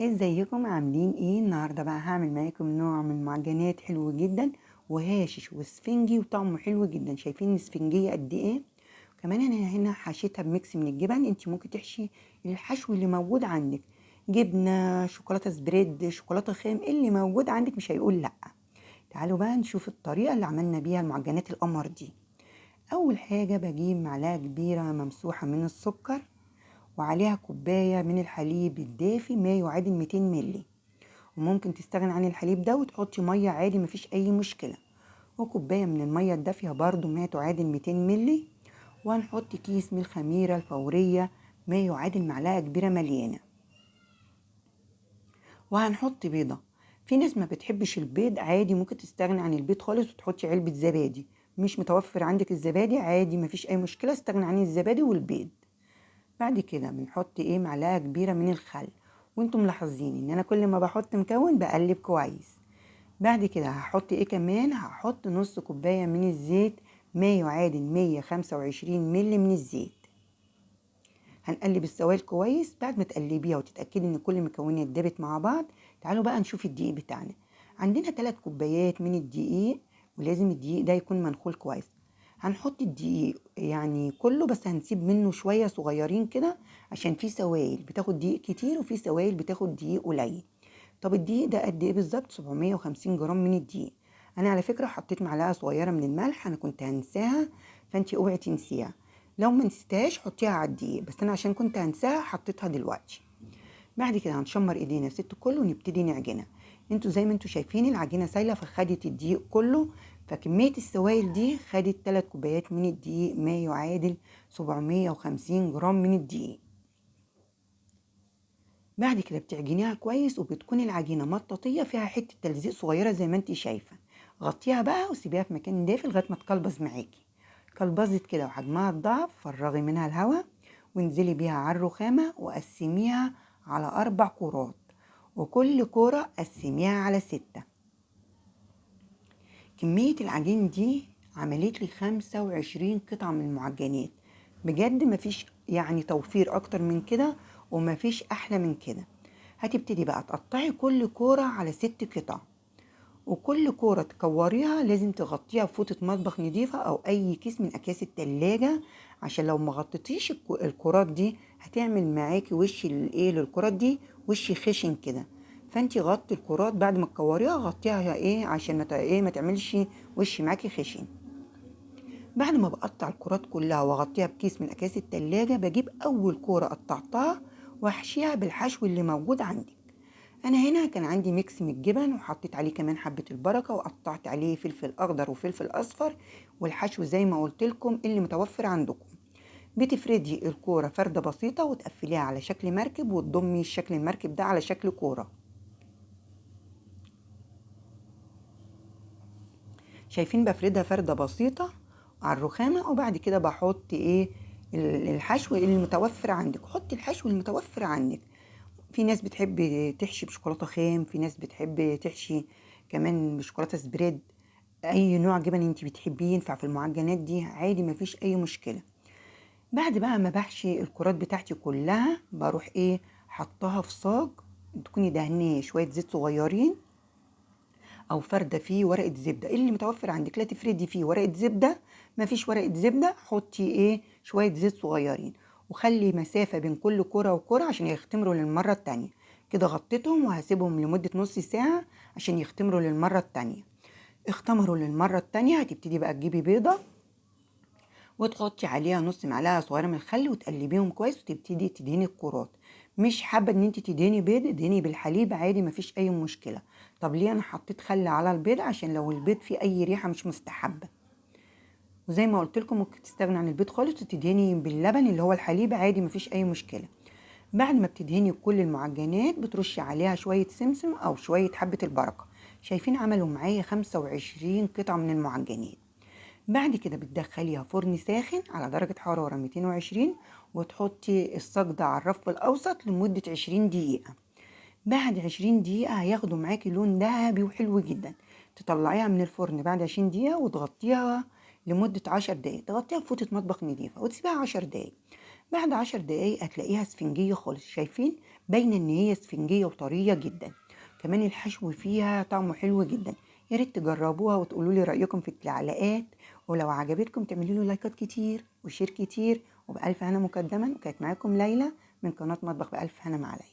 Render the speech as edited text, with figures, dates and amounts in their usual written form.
ازيكم عاملين ايه؟ النهارده بقى هعمل معاكم نوع من المعجنات حلو جدا وهاشش واسفنجي وطعمه حلو جدا. شايفين الاسفنجيه قد ايه؟ كمان انا هنا حشيتها ب mix من الجبن. انت ممكن تحشي الحشو اللي موجود عندك، جبنه، شوكولاتة spread، شوكولاتة خام، اللي موجود عندك مش هيقول لا. تعالوا بقى نشوف الطريقة اللي عملنا بيها المعجنات القمر دي. اول حاجة بجيب معلقه كبيرة ممسوحة من السكر وعليها كوباية من الحليب الدافي ما يعادل 200 ملي، وممكن تستغني عن الحليب ده وتحطي مية عادي مفيش اي مشكلة، وكوبايه من المية الدافيه برضو ما تعادل 200 ملي، وهنحط كيس من الخميره الفورية ما يعادل معلقه كبيرة مليانة، وهنحط بيضة. في ناس ما بتحبش البيض عادي ممكن تستغني عن البيض خالص وتحطي علبة زبادي. مش متوفر عندك الزبادي عادي مفيش اي مشكلة، استغني عن الزبادي والبيض. بعد كده بنحط معلقه كبيرة من الخل، وانتم ملاحظين ان انا كل ما بحط مكون بقلب كويس. بعد كده هحط كمان؟ هحط نص كوباية من الزيت ما يعادل 125 ملي من الزيت. هنقلب السوائل كويس. بعد ما تقلبيها وتتاكدي ان كل المكونات دابت مع بعض، تعالوا بقى نشوف الدقيق بتاعنا. عندنا 3 كوبايات من الدقيق، ولازم الدقيق ده يكون منخول كويس. هنحط الدقيق يعني كله، بس هنسيب منه شوية صغيرين كده عشان في سوائل بتاخد دقيق كتير وفي سوائل بتاخد دقيق قليل. طب الدقيق ده قد ايه بالظبط؟ 750 جرام من الدقيق. انا على فكرة حطيت معلقة صغيرة من الملح، انا كنت هنساها فانتي اوعي تنسيها. لو ما نسيتهاش حطيها على الدقيق، بس انا عشان كنت هنساها حطيتها دلوقتي. بعد كده هنشمر ايدينا ست كله ونبتدي نعجنها. انتوا زي ما انتوا شايفين العجينة سايلة فخدت الدقيق كله، فكمية السوائل دي خدت 3 كوبايات من الدقيق ما يعادل 750 جرام من الدقيق. بعد كده بتعجنيها كويس، وبتكون العجينة مطاطية فيها حتة تلزيق صغيرة زي ما انت شايفة. غطيها بقى وسيبيها في مكان دافي لغاية ما تقلبظ معاكي. قلبظت كده وحجمها اتضاعف، فرغي منها الهواء وانزلي بيها على الرخامة وقسميها على 4 كرات، وكل كرة قسميها على 6. كمية العجين دي عملت لي 25 قطعة من المعجنات. بجد مفيش توفير أكتر من كده ومفيش أحلى من كده. هتبتدي بقى تقطعي كل كورة على 6 قطع، وكل كورة تكوريها لازم تغطيها بفوطة مطبخ نظيفة أو أي كيس من أكياس التلاجة، عشان لو ما غطيتيش الكرات دي هتعمل معاكي وش للكرات دي وش خشن كده. فانتي غطي الكرات بعد ما تكوريها، غطيها عشان ما تعملش وش معاكي خشن. بعد ما بقطع الكرات كلها واغطيها بكيس من اكياس التلاجة، بجيب اول كورة قطعتها واحشيها بالحشو اللي موجود عندك. انا هنا كان عندي mix من الجبن وحطيت عليه كمان حبة البركة، وقطعت عليه فلفل اخضر وفلفل اصفر، والحشو زي ما قلت لكم اللي متوفر عندكم. بتفردي الكورة فردة بسيطة وتقفليها على شكل مركب، وتضمي شكل المركب ده على شكل كورة. شايفين بفردها فردة بسيطة على الرخامة، وبعد كده بحط الحشو اللي متوفر عندك. حطي الحشو المتوفر عندك. في ناس بتحب تحشي بشوكولاتة خام، في ناس بتحب تحشي كمان بشوكولاتة سبريد، اي نوع جبن انت بتحبيه ينفع في المعجنات دي عادي مفيش اي مشكلة. بعد بقى ما بحشي الكرات بتاعتي كلها، بروح حطها في صاج تكوني دهنية شوية زيت صغيرين او فردة فيه ورقة زبدة اللي متوفر عندك. لا تفردي فيه ورقة زبدة، مفيش ورقة زبدة حطي شوية زيت صغيرين، وخلي مسافة بين كل كرة وكرة عشان يختمروا للمرة التانية. كده غطيتهم وهسيبهم لمدة نص ساعة عشان يختمروا للمرة التانية. اختمروا للمرة التانية، هتبتدي بقى تجيبي بيضة وتحطي عليها نص معلقة صغيرة من الخل وتقلبيهم كويس، وتبتدي تدهني الكرات. مش حابة ان انت تدهني بيض، ادهني بالحليب عادي مفيش اي مشكلة. طب ليه انا حطيت خل على البيض؟ عشان لو البيض فيه اي ريحة مش مستحبة. وزي ما قلت لكم ممكن تستغني عن البيض خالص وتدهني باللبن اللي هو الحليب عادي مفيش اي مشكلة. بعد ما بتدهني كل المعجنات بترشي عليها شوية سمسم او شوية حبة البركة. شايفين عملوا معايا 25 قطعة من المعجنات. بعد كده بتدخليها فرن ساخن على درجة حرارة 220، وتحطي الصاج ده على الرف الأوسط لمدة 20 دقيقة. بعد 20 دقيقة هياخدوا معاكي لون ذهبي وحلو جدا. تطلعيها من الفرن بعد 20 دقيقة وتغطيها لمدة 10 دقايق، تغطيها بفوطة مطبخ نظيفة وتسيبيها 10 دقايق. بعد 10 دقايق هتلاقيها اسفنجية خالص. شايفين باينة ان هي اسفنجيه وطريه جدا. كمان الحشو فيها طعمه حلو جدا. يا ريت تجربوها وتقولوا لي رايكم في التعليقات، ولو عجبتكم تعملوا لي لايكات كتير و share كتير، وبألف هنا مقدما. وكانت معاكم ليلى من قناة مطبخ بألف هنا مع ليلى.